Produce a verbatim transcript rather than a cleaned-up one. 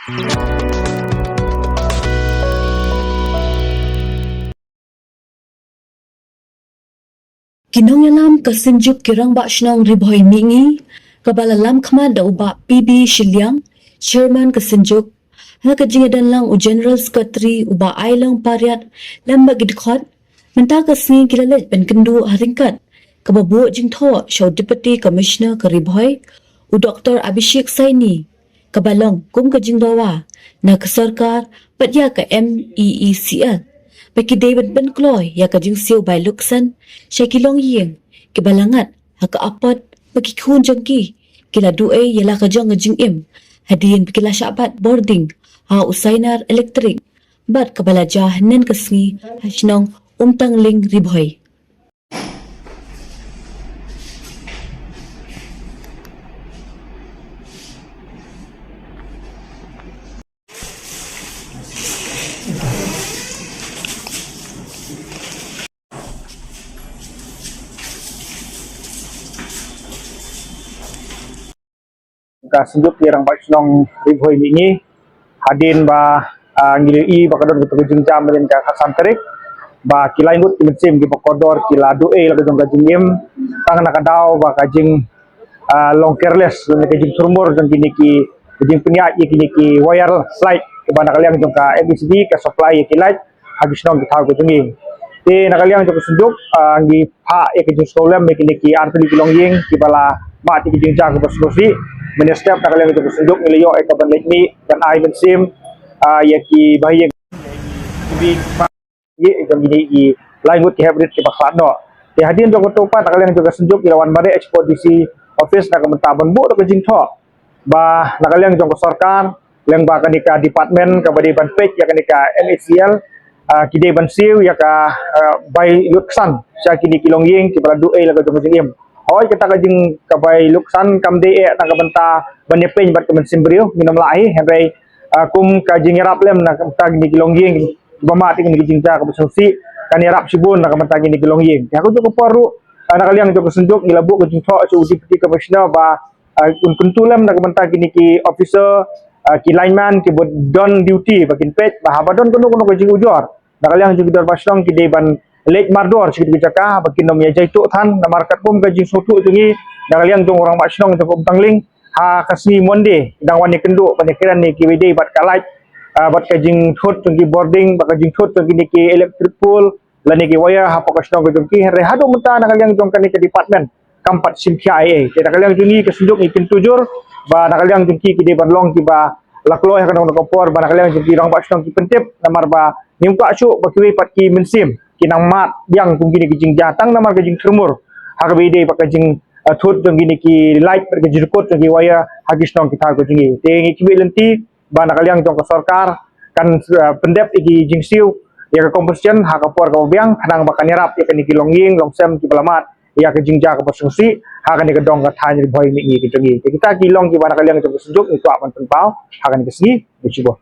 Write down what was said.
Ki nongïalam ka Synjuk ki Rangbah Shnong Ri Bhoi Mihngi, kaba la lam khmat da u Bah P B Shiliang, Chairman ka Synjuk, ha ka jingïadonlang u General Secretary u Bah Ailong Pariat, lem bad ki dkhot, mynta ka sngi ki la leit pynkynduh ha ryngkat kaba buh jingthoh sha u Deputy Commissioner ka Ri Bhoi, u Doktor Abhishek Saini, kaba long kum ka jingdawa na ka sorkar bad ïa ka M E E C L ba ki dei ban pynkloi ïa ka jingsiew bai lutksan sha ki longïing kiba la ngat ha ka apot ba ki khun jong ki ki la duh ei ïa la ka jong ka jingim hadien ba ki la shah bat bording ha u sainar elektrik bad kaba la jia hynnin ka sngi ha shnong Umtangling, Ri Bhoi. Ka Synjuk ki Rangbah Shnong Ri Bhoi Mihngi, hadien ba, ah, ngi la ïohi ba ka don katu ka jingjia mynhynnin ka khatsan tarik ba ki lai ngut ki mynsiem kiba kordor ki la duh ei la ka jong ka jingim tang na ka daw ba ka jing, ah, long careless, lane ka jingthurmur jong kine ki, ka jingpynïaid ïa kine ki wire light kiba na ka liang jong ka M E C D ka supply ïa ki light ha ki shnong ki thaw ka jong ngi. Te na ka liang jong ka Synjuk, ah, ngi phah ïa ka jingsngewlem ïa kine ki artylli ki longïing kiba la mad ïa ka jingjia kaba sngewsih. Mynne step na ka liang jong ka Synjuk ngi la ïoh ïa ka ban leit mih ban ai mynsiem, ah, ïa ki bahaïing, ïa jong kine ki lai ngut ki heprit kiba khlad noh. Te hadien jong kato pat na ka liang jong ka Synjuk ngi la wan mareh sha ka D C office na ka bynta ban buh da ka jingthoh ba na ka liang jong ka sorkar lyngba kane ka department kaba dei ban peit ïa kane ka M E E C L, ah, ki dei ban siew ïa ka, ah, bai lutksan sha kine ki longïing kiba la duh ei la ka jong ka jingim. Hooid, kata ka jing ka bai lutksan kam dei eh na ka bynta ban ïapeiñ bad ka mynsiem briew, ngim lah hi, hynrei, ah, kum ka jingïarap lem na ka bynta kine ki longïing kiba mad ïa kine ki jingjia kaba sngewsih, kan ïarap shibun na ka bynta kine ki longïing. Te ha kajuh ka por ruh, ah, na ka liang jong ka Synjuk ngi la buh ka jingthoh sha u Deputy Commissioner ba, ah, un kyntu lem na ka bynta kine ki officer, ah, ki lineman kiba don duty ba kin peit ba haba don kano kano ka jingujor na ka liang jong ki dorbar shnong ki dei ban leit mardor sha kito ki jaka ba kin ym ïa jaituh than, namar katkum ka jingsngewthuh jong ngi na ka liang jong u Rangbah Shnong jong ka Umtangling, ha ka sngi Monday ki dang wan ïakynduh ban ïakren ïa kiba dei bad ka light, ah, bad ka jingthut jong ki bording bad ka jingthut jong kine ki electric pole lane ki wire hapoh ka shnong ka jong ki, hynrei haduh mynta na ka liang jong kane ka department kam pat shim khia ei ei. Te na ka liang jong ngi ka Synjuk ngi kyntu jur ba na ka liang jong ki ki dei ban long kiba la kloi ha kano kano ka por ba na ka liang jong ki rangbah shnong ki pyntip, namar ba ngim kwah shuh ba kiwei pat ki mynsiem ki nang mad biang kum kine ki jingjia tang namar ka jingthurmur ha kaba ïadei bad ka jing, eh, thut jong kine ki light bad ka jingkut jong ki wire ha ki shnong ki thaw ka jong ngi. Te ngi khmih lynti ba na ka liang jong ka sorkar kan, eh, pyndep ïa ki jingsiew ïa ka combustion ha ka por kaba biang khnang ba kan ïarap ïa kine ki longïing longsem kiba la mad ïa ka jingjia kaba sngewsih ha kane ka dong ka thaiñ Ri Bhoi Mihngi ka jong ngi. Te kita ki long kiba na ka liang jong ka Synjuk ngi kwah ban pynpaw ha kane ka sngi. Ngi shibun.